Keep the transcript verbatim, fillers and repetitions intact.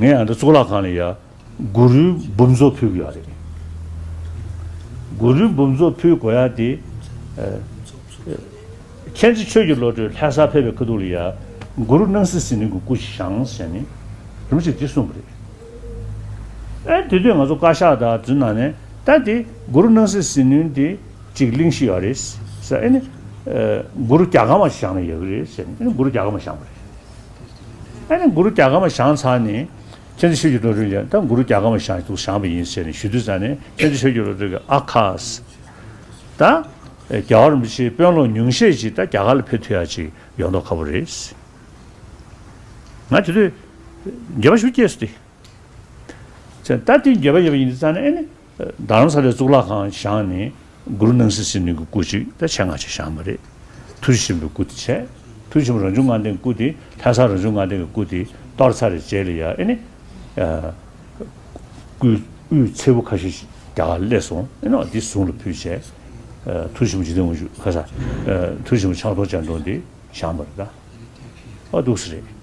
ངས་ཨ་འདི་གཙུག་ལག་ཁང་ལ་ཡ་གུ་རུའི་འབུམ་ཚོགས་ཕུལ་དགོས་ཡ་རེད། གུ་རུའི་འབུམ་ཚོགས་ཕུལ་དགོས་ཡ་དེ། ཨ། མཁྱེན་བརྩེ་ཆོས་ཀྱི་བློ་གྲོས་ལྷ་སར་ཕེབས་པའི་ཁ་ཐུག་ལ་ཡ་གུ་རུ་སྣང་སྲིད་ཟིལ་གནོན་གྱི་སྐུ་ཞིག་བཞེངས་ཟེར་ནས་རིན་པོ་ཆེས་འདི་གསུངས་པ་རེད། ཨེ་དེ་དུས་ང་ཚོ་བཀའ་ཤག་དང་འདི་ནང་ནས་ད་དེ་གུ་རུ་སྣང་སྲིད་ཟིལ་གནོན་དེ་གཅིག་གླེང་གཞི་ཡོད་རེད་ཟེར། ཨེ་ནི་ཨ་གུ་རུ་རྒྱ་གར་མ་བཞེངས་ན་ཡག་གི་རེད་ཟེར་ནས། ཨེ་ནི་གུ་རུ་རྒྱ་གར་མ་བཞེངས་པ་རེད། ཨ་ནི་གུ་རུ་རྒྱ་གར་མ་བཞེངས་ཚར་ནས་མཁྱེན་བརྩེ་ཆོས་ཀྱི་བློ་གྲོས་ཀྱིས་ད་གུ་རུ་རྒྱ་གར་མ་བཞེངས་འདུག་བཞེངས་པ་ཡིན་ཟེར་ནས་ཞུ་དུས་ཙང་ནས། མཁྱེན་བརྩེ་ཆོས་ཀྱི་བློ་གྲོས་ཀྱིས་ཨ་ཁ་ཟེར། ད་རྒྱལ་བ་རིན་པོ་ཆེའི་དཔོན་སློབ་ཉུང་ཤས་ཅིག་ད་རྒྱ་གར་ལ་ཕེབས་ཐུབ་ཡ་ཅིག་ཡོང་མདོག་ཁ་པོ་རེད། ང་དེ་དུས་འགྱོད་པ་ཞེ་པོ་སྐྱེས་སོང་སྟེ། ད་དེ་འགྱོད་པ་ཡོད་པ་ཡིན་དུས་ཙང་ནས། ཨེ་ནི། རྡ་རམ་ས་ལའི་གཙུག་ལག་ཁང་བཞེངས་ནས་གུ་རུ་སྣང་སྲིད་ཟིལ་གནོན་གྱི་སྐུ་ཅིག་ད་ཆེད་མངགས་ཅིག་བཞེངས་པ་རེད། ཐུགས་རྗེ་ཆེན་པོའི་སྐུ་དེ་བྱས། ཐུགས་རྗེ་ཆེན་པོ་རང་བྱུང་ལྔ་ལྡན་གྱི་སྐུ་དེ། ལྷ་ས་རང་བྱུང་ལྔ་ལྡན་གྱི་སྐུ་དེ་གཏོར་ཚར་བའི་རྗེས་ལ་ཡ། ཨེ་ནི། ཨ། སྐུའི་དབུའི་ཚལ་བུ་ཁ་ཤས་ཤིག་རྒྱ་གར་ལ་སླེབས་སོང་། ཨེ་ནི་འདི་གཟུངས་ལ་ཕུལ་བྱས། ཨ། ཐུགས་རྗེ་ཆེན་པོ་འཇིག་རྟེན་དབང་ཕྱུག་ཁ་ས། ཨ། ཐུགས་རྗེ་ཆེན་པོ་ཕྱག་རྡོར་སྤྱན་སྒྲོན་དེ་བཞེངས་པ་རེད་ད། ཨ། འདུག་སེ་རེད།